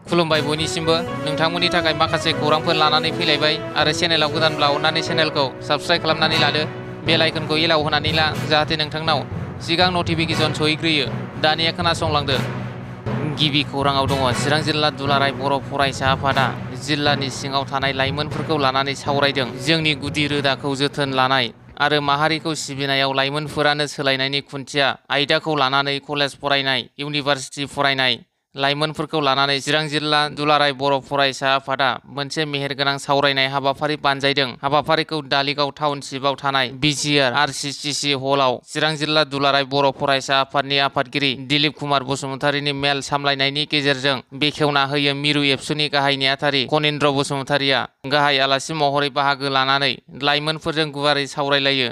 खुलुमबाय बयनिसिमबो नोंथांमोननि थाखाय माखासे खौरांफोर लानानै फैलायबाय आरो चेनेलाव गोदानब्ला अन्नानै चेनेलखौ साबस्क्राइब खालामनानै लादो बेल आइकनखौ एलाव होनानै ला जाहाथे नोंथांनाव सिगां नटिफिकेसन सहैग्रोयो दानिया खोनासंलांदो गिबि खौराङाव दङ चिरां जिल्ला दुलाराय बर' फरायसा आफादा जिल्लानि सिङाव थानाय लाइमोनफोरखौ लानानै सावरायदों जोंनि गुदि रोदाखौ जोथोन लानाय आरो माहारिखौ सिबिनायाव लाइमोनफोरानो सोलायनायनि खुन्थिया आयदाखौ लानानै कलेज फरायनाय इउनिभार्सिटि फरायनाय लाइमोनफोरखौ लानानै चिरां जिल्ला दुलाराय बर' फरायसा आफादा मोनसे मेहेरगोनां सावरायनाय हाबाफारि बानजायदों हाबाफारिखौ दालिगाव टाउनशिपआव थानाय बिजिआर आरसिसिसि हलाव चिरां जिल्ला दुलाराय बर' फरायसा आफादनि आफादगिरि दिलीप कुमार बसुमतारीनि मेल सामलायनायनि गेजेरजों बेखेवना होयो मिरु एबसुनि गाहाय नेहाथारि कनिन्द्र बसुमतारीया गाहाय आलासि महरै बाहागो लानानै लाइमोनफोरजों गुवारै सावरायलायो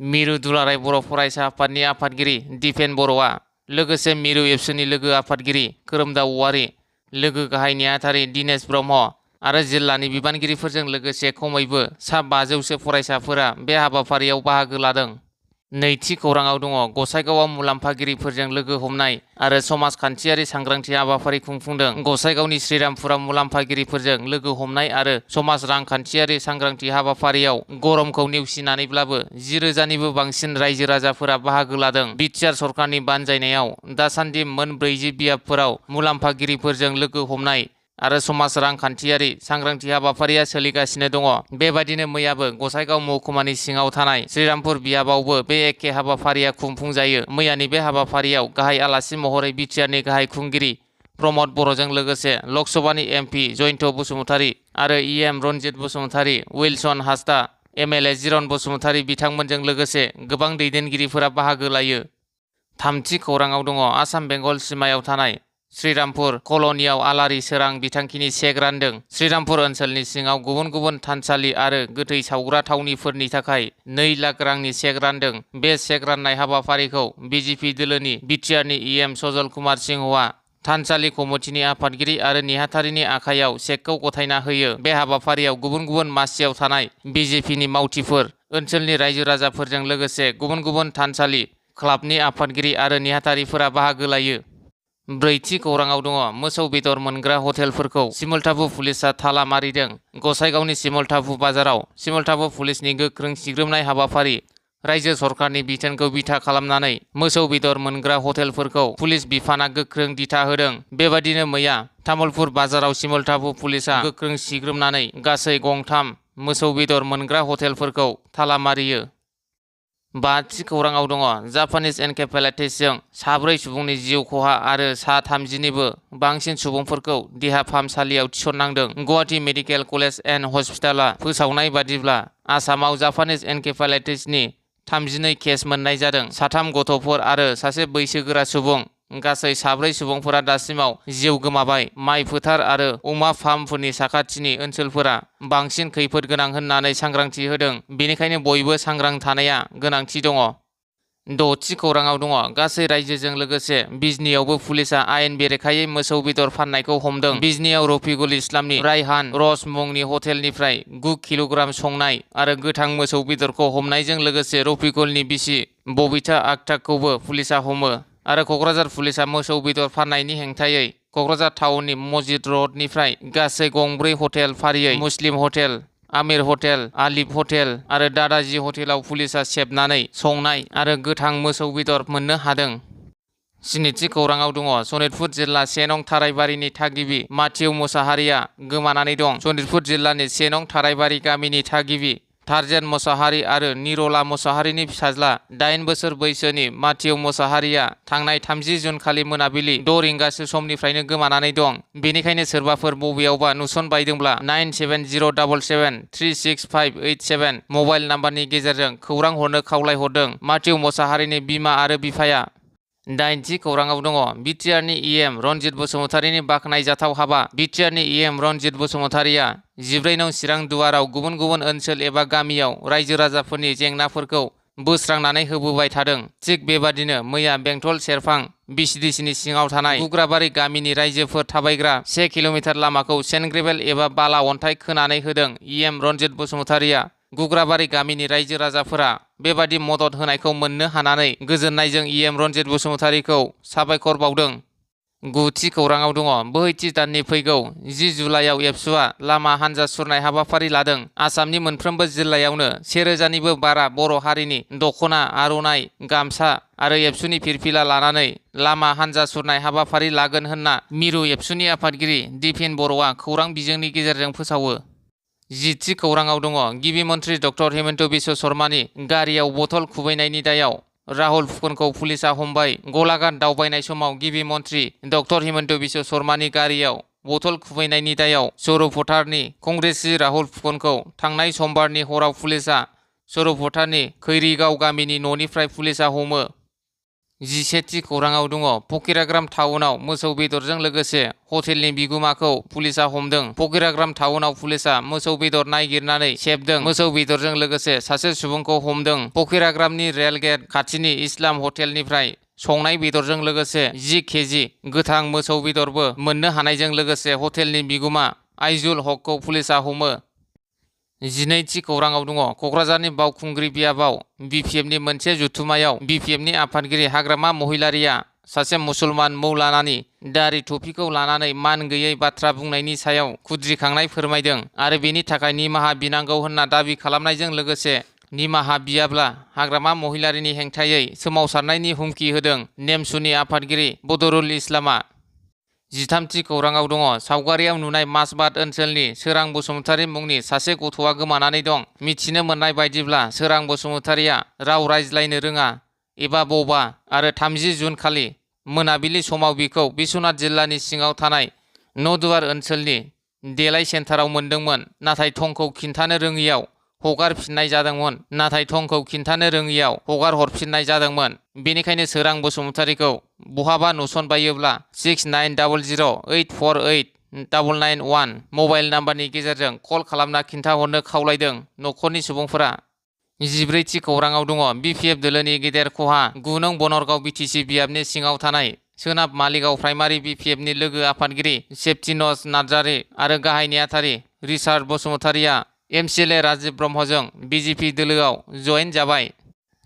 मिरु दुलाराय बर' फरायसा आफादनि आफादगिरि दिपेन बर'आ लोगोसे मिरु एबसुनि लोगो आफादगिरि खोरोमदाव औवारी लोगो गाहाय नेहाथारि दिनेश ब्रह्म आरो जिल्लानि बिबानगिरिफोरजों लोगोसे खमैबो सा 500सो फरायसाफोरा बे हाबाफारियाव बाहागो लादों। नैथि खौराङाव दङ गसाइगावआव मुलाम्फागिरिफोरजों लोगो हमनाय आरो समाजखान्थियारि सांग्रांथि हाबाफारि खुंफुंदों गसाइगावनि श्रीरामपुराव मुलाम्फागिरिफोरजों लोगो हमनाय आरो समाज रांखान्थियारि सांग्रांथि हाबाफारियाव गरमखौ नेवसिनानैब्लाबो 10,000निबो बांसिन रायजो राजाफोरा बाहागो लादों बिटिआर सरकारनि बानजायनायाव दासान्दि मोन 40 बियाबफोराव मुलाम्फागिरिफोरजों लोगो हमनाय आरो समाज रांखान्थियारि सांग्रांथि हाबाफारिया सोलिगासिनो दङ बेबादिनो मैयाबो गसाइगाव महकुमानि सिङाव थानाय श्रीरामपुर बियाबावबो बे एखे हाबाफारिया खुंफुंजायो मैयानि बे हाबाफारियाव गाहाय आलासि महरै बिटिआरनि गाहाय खुंगिरि प्रमद बर'जों लोगोसे लकसभानि एमपि जयन्त बसुमतारी आरो EM Ranjit Basumatary Wilson Hasda MLA Jiran Basumatary बिथांमोनजों लोगोसे गोबां दैदेनगिरिफोरा बाहागो लायो। थामथि खौराङाव दङ आसाम बेंगल सिमायाव थानाय श्रीरामपुर कल'नियाव आलारि सोरां बिथांखिनि चेक रानदों श्रीरामपुर ओनसोलनि सिङाव गुबुन गुबुन थानसालि आरो गोथै सावग्रा थावनिफोरनि थाखाय 2 लाख रांनि चेक रानदों बे चेक राननाय हाबाफारिखौ बिजेपि दोलोनि बिटिआरनि इएम सजल कुमार सिंहआ थानसालि कमिटिनि आफादगिरि आरो नेहाथारिनि आखायाव चेकखौ गथायना होयो बे हाबाफारियाव गुबुन गुबुन मासियाव थानाय बिजेपिनि मावथिफोर ओनसोलनि रायजो राजाफोरजों लोगोसे गुबुन गुबुन थानसालि क्लाबनि आफादगिरि आरो नेहाथारिफोरा बाहागो लायो। ब्रैथि खौराङाव दङ मोसौ बेदर मोनग्रा हटेलफोरखौ सिमलटापु पुलिसा थाला मारिदों गसाइगावनि सिमलटापु बाजाराव सिमलटापु पुलिसनि गोख्रों सिग्रोमनाय हाबाफारि रायजो सरकारनि बिथोनखौ बिथा खालामनानै मोसौ बेदर मोनग्रा हटेलफोरखौ पुलिस बिफाना गोख्रों दिथा होदों बेबादिनो मैया तामुलपुर बाजाराव सिमलटापु पुलिसा गोख्रों सिग्रोमनानै गासै 3 मोसौ बेदर मोनग्रा हटेलफोरखौ थाला मारियो। 5थि खौराङाव दङ जापानिज एनकेफेलाइटिसजों 4 सुबुंनि जिउ खहा आरो सा 30निबो बांसिन सुबुंफोरखौ देहा फाहामसालियाव थिसननांदों गुवाहाटी मेडिकेल कलेज एन्ड हस्पिटालआ फोसावनाय बादिब्ला आसामाव जापानिज एनकेफेलाइटिसनि 32 केस मोननाय जादों 3 गथ'फोर आरो सासे बैसोगोरा सुबुं गासै 4 सुबुंफोरा दासिमाव जिउ गोमाबाय माइ फोथार आरो अमा फार्मफोरनि साखाथिनि ओनसोलफोरा बांसिन खैफोद गोनां होननानै सांग्रांथि होदों बेनिखायनो बयबो सांग्रां थानाया गोनांथि दङ। 6थि खौराङाव दङ गासै रायजोजों लोगोसे बिजनीआवबो पुलिसा आयेन बेरेखायै मोसौ बेदर फाननायखौ हमदों बिजनीआव रफिकुल इस्लामनि रायहान रस मुंनि हटेलनिफ्राय 9 किल'ग्राम संनाय आरो गोथां मोसौ बेदरखौ हमनायजों लोगोसे रफिकुलनि बिसि बबिता आक्तारखौबो पुलिसा हमो आरो क'क्राझार पुलिसा मोसौ बेदर फाननायनि हेंथायै क'क्राझार टाउननि मस्जिद रडनिफ्राय गासै 4 हटेल फारियै Muslim hotel Amir hotel Alif hotel आरो दादाजी हटेलाव पुलिसा सेबनानै संनाय आरो गोथां मोसौ बेदर मोननो हादों। 7थि खौराङाव दङ सनितपुर जिल्ला 1 नं थारायबारिनि थागिबि माथिउ मोसाहारिया गोमानानै दं सनितपुर जिल्लानि 1 नं थारायबारि गामिनि थागिबि टार्जेन मोसाहारि आरो निरला मोसाहारिनि फिसाज्ला 8 बोसोर बैसोनि माथिउ मोसाहारिया थांनाय 30 जुन खालि मोनाबिलि 6 रिंगासो समनिफ्रायनो गोमानानै दं बेनिखायनो सोरबाफोर बबेयावबा नुसनबायदोंब्ला 9707736587 मबाइल नाम्बारनि गेजेरजों खौरां हरनो खावलायहरदों माथिउ मोसाहारिनि बिमा आरो बिफाया। 8थि खौराङाव दङ बिटिआरनि इएम रनजित बसुमतारीनि बाखनायजाथाव हाबा बिटिआरनि इएम रनजित बसुमतारीया 14 नं चिरां दुवाराव गुबुन गुबुन ओनसोल एबा गामियाव रायजो राजाफोरनि जेंनाफोरखौ बोस्रांनानै होबोबाय थादों थिग बेबादिनो मैया बेंटल सेरफां बिसिडिसिनि सिङाव थानाय गुग्राबारि गामिनि रायजोफोर थाबायग्रा 1 किल'मिटार लामाखौ सेन्ट ग्रेभेल एबा बाला अन्थाइ खोनानै होदों इएम रनजित बसुमतारीया गुग्राबारि गामिनि रायजो राजाफोरा बेबादि मदद होनायखौ मोननो हानानै गोजोननायजों इएम रनजित बसुमतारीखौ साबायखर बावदों। गुथि खौराङाव दङ बोहैथि दाननि फैगौ 10 जुलाइआव एबसुआ लामा हान्जा सुरनाय हाबाफारि लादों। आसामनि मोनफ्रोमबो जिल्लायावनो 1000निबो बारा बर' हारिनि दख'ना, आर'नाइ, गामसा आरो एबसुनि फिरफिला लानानै लामा हान्जा सुरनाय हाबाफारि लागोन होनना मिरु एबसुनि आफादगिरि दिपेन बर'आ खौरां बिजोंनि गेजेरजों फोसावो। 10थि खौराङाव दङ गिबि मन्थ्रि डक्टर हेमन्त बिश्व शर्मानि गारियाव बथल खुबैनायनि दायाव राहुल फुकनखौ पुलिसा हमबाय। गलाघाट दावबायनाय समाव गिबि मन्थ्रि डक्टर हेमन्त बिश्व शर्मानि गारियाव बथल खुबैनायनि दायाव सर'फथारनि कंग्रेसि राहुल फुकनखौ थांनाय समबारनि हराव पुलिसा सर'फथारनि खैरीगाव गामिनि न'निफ्राय पुलिसा हमो। 11थि खौराङाव दङ फकिराग्राम टाउनाव मोसौ बेदरजों लोगोसे हटेलनि बिगुमाखौ पुलिसा हमदों। फकिराग्राम टाउनाव पुलिसा मोसौ बेदर नागिरनानै सेबदों। मोसौ बेदरजों लोगोसे सासे सुबुंखौ हमदों। फकिराग्रामनि रेलगेट खाथिनि इस्लाम हटेलनिफ्राय संनाय बेदरजों लोगोसे 10 केजि गोथां मोसौ बेदरबो मोननो हानायजों लोगोसे हटेलनि बिगुमा आइजुल हकखौ पुलिसा हमो। 12थि खौराङाव दङ क'क्राझारनि बावखुंग्रि बियाबाव बिपिएफनि मोनसे जथुमायाव बिपिएफनि आफादगिरि हाग्रामा महिलारिया सासे मुसलमान मौलानानि दारि टुपिखौ लानानै मान गैयै बाथ्रा बुंनायनि सायाव खुद्रिखांनाय फोरमायदों आरो बेनि थाखाय निमाहा बिनांगौ होनना दाबि खालामनायजों लोगोसे निमाहा बियाब्ला हाग्रामा महिलारिनि हेंथायै सोमावसारनायनि हुमखि होदों। नेमसुनि आफादगिरि बदरुल इस्लामा। 13थि खौराङाव दङ सावगारियाव नुनाय मासबाद ओनसोलनि सोरां बसुमतारी मुंनि सासे गथ'आ गोमानानै दं। मिथिनो मोननाय बायदिब्ला सोरां बसुमतारीया राव रायज्लायनो रोङा एबा बबा आरो 30 जुन खालि मोनाबिलि समाव बिखौ बिश्वनाथ जिल्लानि सिङाव थानाय नदुवार ओनसोलनि देलाय सेन्टाराव मोनदोंमोन। नाथाय थंखौ खिन्थानो रोङियाव हगार हरफिननाय जादोंमोन। बेनिखायनो सोरां बसुमतारीखौ बहाबा नुसनबायोब्ला 6900848991 मबाइल नाम्बारनि गेजेरजों कल खालामना खिन्थाहरनो खावलायदों न'खरनि सुबुंफोरा। 14थि खौराङाव दङ बिपिएफ दोलोनि गेदेर खहा 9 नं बनरगाव बिटिसि बियाबनि सिङाव थानाय सोनाब मालिगाव प्राइमारि बिपिएफनि लोगो आफादगिरि सेप्तिनस नार्जारी आरो गाहाय नेहाथारि रिचार्ड बसुमतारीया एमसिएलए राजिब ब्रह्मजों बिजेपि दोलोआव जयेन जाबाय।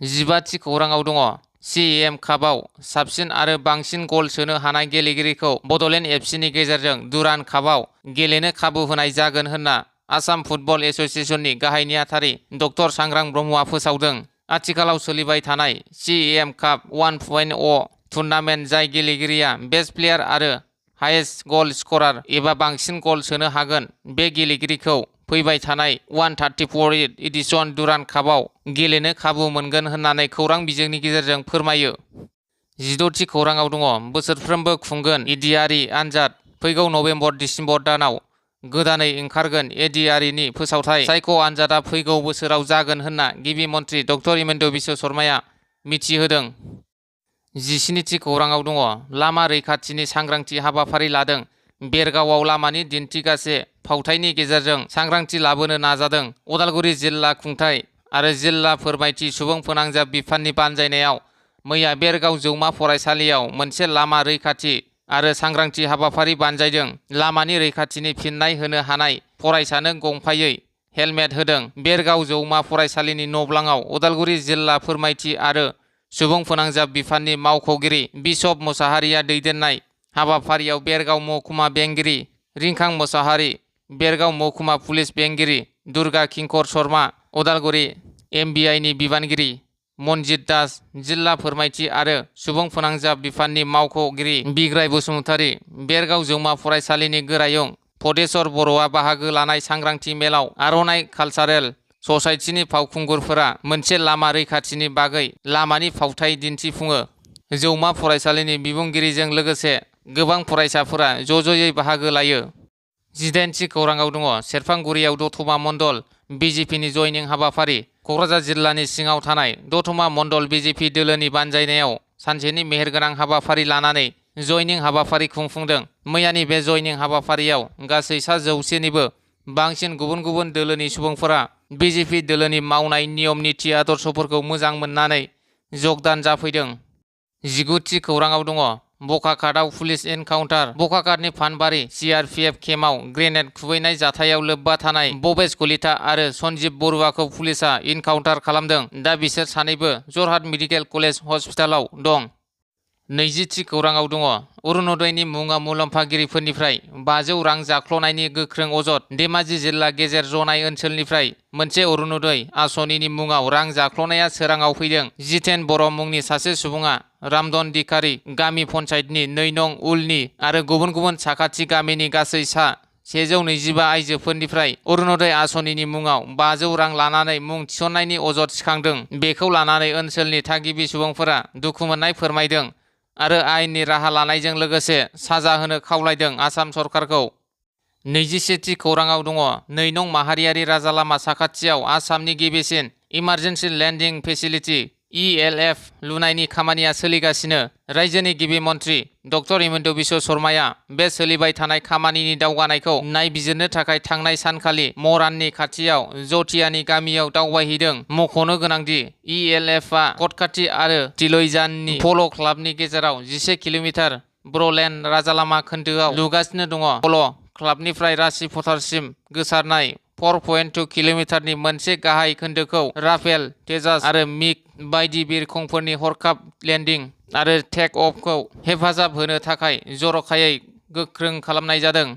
15थि खौराङाव दङ सिएम कापआव साबसिन आरो बांसिन गल सोनो हानाय गेलेगिरिखौ बडलेण्ड एफसिनि गेजेरजों दुरान कापआव गेलेनो खाबु होनाय जागोन होनना आसाम फुटबल एस'सिएशननि गाहाय नेहाथारि डक्टर सांग्रां ब्रह्मआ फोसावदों। आथिखालाव सोलिबाय थानाय सिएम काप 1.0 टुर्नामेन्ट जाय गेलेगिरिया बेस्ट प्लेयार आरो हाइएस्ट गल स्करार एबा बांसिन गल सोनो हागोन बे गेलेगिरिखौ फैबाय थानाय 134 एडिशन दुरान कापआव गेलेनो खाबु मोनगोन होननानै खौरां बिजोंनि गेजेरजों फोरमायो। 16थि खौराङाव दङ बोसोरफ्रोमबो खुंगोन एडिआरइ आनजाद फैगौ नभेम्बर-डिसेम्बर दानाव गोदानै ओंखारगोन एडिआरइनि फोसावथाय सायख' आनजादा फैगौ बोसोराव जागोन होनना गिबि मन्थ्रि डक्टर हेमन्त बिश्व शर्माया मिथिहोदों। 17थि खौराङाव दङ लामा रैखाथिनि सांग्रांथि हाबाफारि लादों। बेरगावआव लामानि दिन्थिगासे फावथायनि गेजेरजों सांग्रांथि लाबोनो नाजादों। उदालगुरि जिल्ला खुंथाय आरो जिल्ला फोरमायथि सुबुं फोनांजाब बिफाननि बानजायनायाव मैया बेरगाव जौमा फरायसालियाव मोनसे लामा रैखाथि आरो सांग्रांथि हाबाफारि बानजायदों। लामानि रैखाथिनि फिननाय होनो हानाय फरायसानो गंफायै हेलमेट होदों। बेरगाव जौमा फरायसालिनि नब्लाङाव उदालगुरि जिल्ला फोरमायथि आरो सुबुं फोनांजाब बिफाननि मावख'गिरि बिशप मोसाहारिया दैदेननाय हाबाफारियाव बेरगाव महकुमा बेंगिरि रिंखां मोसाहारि, बेरगाव महकुमा पुलिस बेंगिरि दुर्गा किंकर शर्मा, उदालगुरि एमबिआइनि बिबानगिरि मनजित दास, जिल्ला फोरमायथि आरो सुबुं फोनांजाब बिफाननि मावख'गिरि बिग्राय बसुमतारी, बेरगाव जौमा फरायसालिनि गोरायुं पदेस्वर बर'आ बाहागो लानाय सांग्रांथि मेलाव आर'नाइ कालचारेल ससाइटिनि फावखुंगुरफोरा मोनसे लामा रैखाथिनि बागै लामानि फावथाय दिन्थिफुङो। जौमा फरायसालिनि बिबुंगिरिजों लोगोसे गोबां फरायसाफोरा ज'ज'यै बाहागो लायो। 18थि खौराङाव दङ सेरफांगुरियाव दतमा मण्डल बिजेपिनि जयनिं हाबाफारि क'क्राझार जिल्लानि सिङाव थानाय दतमा मण्डल बिजेपि दोलोनि बानजायनायाव सानसेनि मेहेरगोनां हाबाफारि लानानै जयनिं हाबाफारि खुंफुंदों। मैयानि बे जयनिं हाबाफारियाव गासै 100निबो बांसिन गुबुन गुबुन दोलोनि सुबुंफोरा बिजेपि दोलोनि मावनाय नियम निति आदर्शफोरखौ मोजां मोननानै जगदान जाफैदों। 19थि खौराङाव दङ बकाखातआव पुलिस एनकाउन्टार बकाखातनि फानबारि सिआरपिएफ केम्पआव ग्रेनेड खुबैनाय जाथायाव लोब्बा थानाय भबेश कलिता आरो सन्जीब बरुवाखौ पुलिसा एनकाउन्टार खालामदों। दा बिसोर सानैबो जरहाट मेडिकेल कलेज हस्पिटालाव दं। 20थि खौराङाव दङ। अरुण'दयनि मुङा मुलाम्फागिरिफोरनिफ्राय 500 रां जाख्ल'नायनि गोख्रों अजद। धेमाजि जिल्ला गेजेर जनाय ओनसोलनिफ्राय मोनसे अरुण'दय आसनिनि मुङाव रां जाख्ल'नाया सोराङाव फैदों। जितेन बर' मुंनि सासे सुबुङा रामधन दिखारि गामि पन्चायतनि 2 नं उलनि आरो गुबुन गुबुन साखाथि गामिनि गासै 125 आइजोफोरनिफ्राय अरुण'दय आसनिनि मुङाव 500 रां लानानै मुं थिसननायनि अजद सिखांदों। बेखौ लानानै ओनसोलनि थागिबि सुबुंफोरा दुखु मोननाय फोरमायदों आरो आयेननि राहा लानायजों लोगोसे साजा होनो खावलायदों आसाम सरकारखौ। 21थि खौराङाव दङ। 2 नं माहारियारि राजालामा साखाथियाव आसामनि गिबिसिन इमारजेन्सि लेन्डिं फेसिलिटि (ELF) लुनायनि खामानिया सोलिगासिनो। रायजोनि गिबि मन्थ्रि डक्टर हिमन्त बिश्व शर्माया बे सोलिबाय थानाय खामानिनि दावगानायखौ नायबिजिरनो थाखाय थांनाय सानखालि मराननि खाथियाव जटियानि गामियाव दावबायहैदों। मख'नो गोनांदि ELF-आ कटखाथि आरो तिलैजाननि पल' क्लाबनि गेजेराव 11 किल'मिटार ब्र'लेन्ड राजालामा खोन्दोआव लुगासिनो दङ। पल' क्लाबनिफ्राय राशिपथारसिम गोसारनाय 4.2 किल'मिटारनि मोनसे गाहाय खोन्दोखौ राफेल, तेजास आरो मिग बायदि बिरखंफोरनि हरखाब लेन्डिं आरो टेक अफखौ हेफाजाब होनो थाखाय जर'खायै गोख्रों खालामनाय जादों।